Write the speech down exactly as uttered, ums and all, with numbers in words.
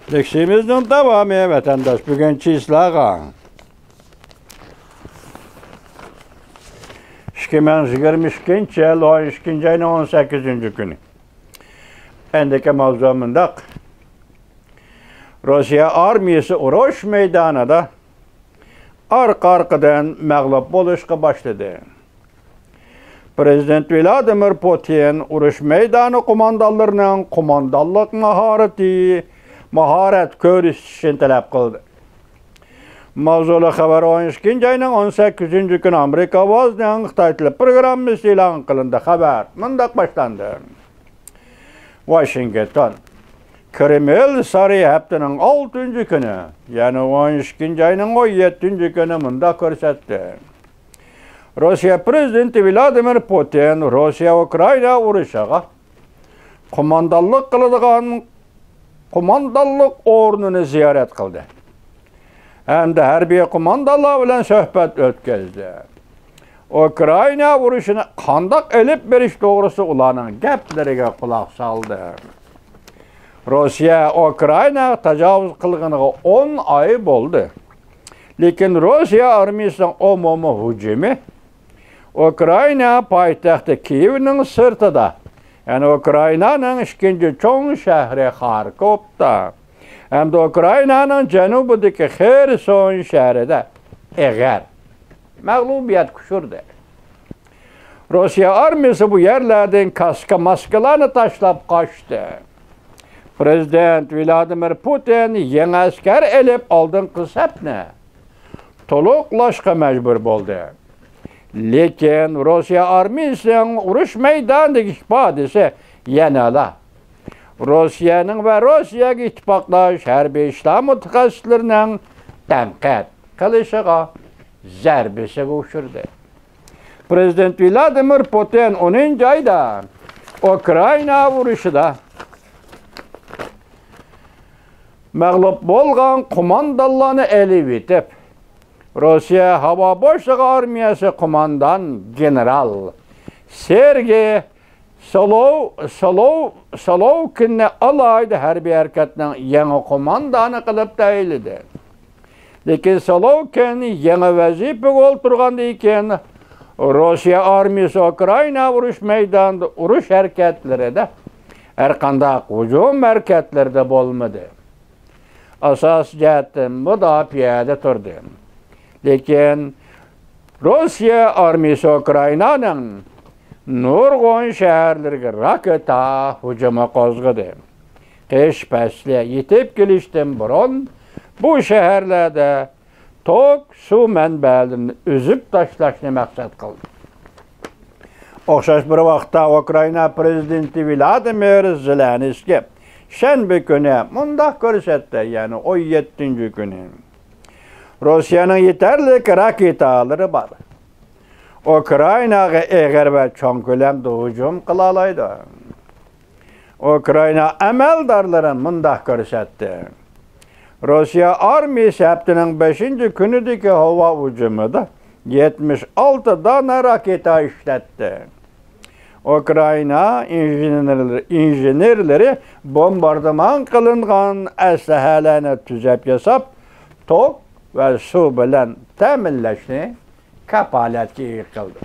لېكسىيىمىزنىڭ داۋامى ۋەتەنداش بۈگۈن چىسلاغا. ئىككى مىڭ يىگىرمە ئىككىنچى يىل ئون ئىككىنچى ئاينىڭ ئون سەككىزىنچى كۈنى. ئەندىكى ماۋزۇ مۇنداق. روسىيە ئارمىيىسى ئۇرۇش مەيدانىدا ئارقا-ئارقىدىن مەغلۇپ بولۇشقا باشلىدى. پرېزىدېنت ۋلادىمىر پۇتىن ئۇرۇش مەيدانى قوماندانلىرىنىڭ قوماندانلىق ماھارىتى، ماھارەت كۆرسىتىشىنى تەلەپ قىلدى. ماۋزۇلۇق خەۋەر ئون ئىككىنچى ئاينىڭ ئون سەككىزىنچى كۈنى ئامېرىكا ئاۋازىنىڭ خىتاي تىلى پروگراممىسى ئېلان قىلىندى. خەۋەر مۇنداق باشلاندى. ۋاشىنگتون. كرېمل سارىيى ھەپتىنىڭ ئالتىنچى كۈنى، يەنى ئون ئىككىنچى ئاينىڭ ئون يەتتىنچى كۈنى مۇنداق كۆرسەتتى. روسىيە پرېزىدېنتى ۋلادىمىر پۇتىن روسىيە ئۇكرائىنا ئۇرۇشىغا قوماندانلىق قىلىدىغان قوماندانلىق ئورنىنى زىيارەت قىلدى ھەمدە ھەربىي قوماندانلار بىلەن سۆھبەت ئۆتكۈزدى. ئۇكرائىنا ئۇرۇشىنى قانداق ئېلىپ بېرىش توغرىسىدا ئۇلارنىڭ گەپلىرىگە قۇلاق سالدى. روسىيە ئۇكرائىناغا تاجاۋۇز قىلغىنىغا ئون ئاي بولدى. لېكىن روسىيە ئارمىيىسىنىڭ ئومۇمىي ھۇجۇمى ئۇكرائىنا پايتەختى كىيېۋنىڭ سىرتىدا، يەنى ئۇكرائىنانىڭ ئىككىنچى چوڭ شەھىرى خاركوفتا ھەمدە ئۇكرائىنانىڭ جەنۇبىدىكى خېرسون شەھىرىدە ئېغىر مەغلۇبىيەتكە ئۇچرىدى. روسىيە ئارمىيىسى بۇ يەرلەردىن كاسكا ماسكىلارنى تاشلاپ قاچتى. پرېزىدېنت ۋلادىمىر پۇتىن يېڭى ئەسكەر ئېلىپ ئالدىنقى سەپنى تولۇقلاشقا مەجبۇر بولدى. لېكىن روسىيە ئارمىيىسىنىڭ ئۇرۇش مەيدانىدىكى ئىپادىسى يەنىلا روسىيەنىڭ ۋە روسىيەگە ئىتتىپاقداش ھەربىي ئىشلار مۇتەخەسسىسلىرىنىڭ تەنقىد قىلىشىغا، زەربىسىگە ئۇچرىدى. پرېزىدېنت ۋلادىمىر پۇتىن ئونىنچى ئايدا ئۇكرائىنا ئۇرۇشىدا مەغلۇپ بولغان قوماندانلارنى ئېلىۋېتىپ، روسىيە ھاۋا بوشلۇقى ئارمىيەسى قوماندان گېنېرال سېرگېي سولوۋ-، سولوۋ-، سولوۋكىننى ئالاھىدە ھەربىي ھەرىكەتنىڭ يېڭى قوماندانى قىلىپ تەيىنلىدى. لېكىن سولوۋكىن يېڭى ۋەزىپىگە ئولتۇرغاندىن كېيىن، روسىيە ئارمىيىسى ئۇكرائىنا ئۇرۇش مەيدانىدا ئۇرۇش ھەرىكەتلىرىدە، ھەرقانداق ھۇجۇم ھەرىكەتلىرىدە بولمىدى. ئاساسىي جەھەتتىن مۇداپىئەدە تۇردى. لېكىن روسىيە ئارمىيىسى ئۇكرائىنانىڭ نۇرغۇن شەھەرلىرىگە راكېتا ھۇجۇمى قوزغىدى. قىش پەسلى يېتىپ كېلىشتىن بۇرۇن بۇ شەھەرلەردە توك، سۇ مەنبەلىرىنى ئۈزۈپ تاشلاشنى مەقسەت قىلدى. ئوخشاش بىر ۋاقىتتا ئۇكرائىنا پرېزىدېنتى ۋلادىمىر زېلېنسكىي شەنبە كۈنى مۇنداق كۆرسەتتى، يەنى ئون يەتتىنچى كۈنى. روسىيەنىڭ يېتەرلىك راكېتالىرى بار. ئۇكرائىناغا ئېغىر ۋە چوڭ كۆلەمدە ھۇجۇم قىلالايدۇ. ئۇكرائىنا ئەمەلدارلىرى مۇنداق كۆرسەتتى. روسىيە ئارمىيىسى ھەپتىنىڭ بەشىنچى كۈنىدىكى ھاۋا ھۇجۇمىدا يەتمىش ئالتە دانە راكېتا ئىشلەتتى. ئۇكرائىنا ئىنژېنېرلىرى، ئىنژېنېرلىرى بومباردىمان قىلىنغان ئەسلىھەلەرنى تۈزەپ ياساپ، توك ۋە سۇ بىلەن تەمىنلەشنى كاپالەتكە ئىگە قىلدى.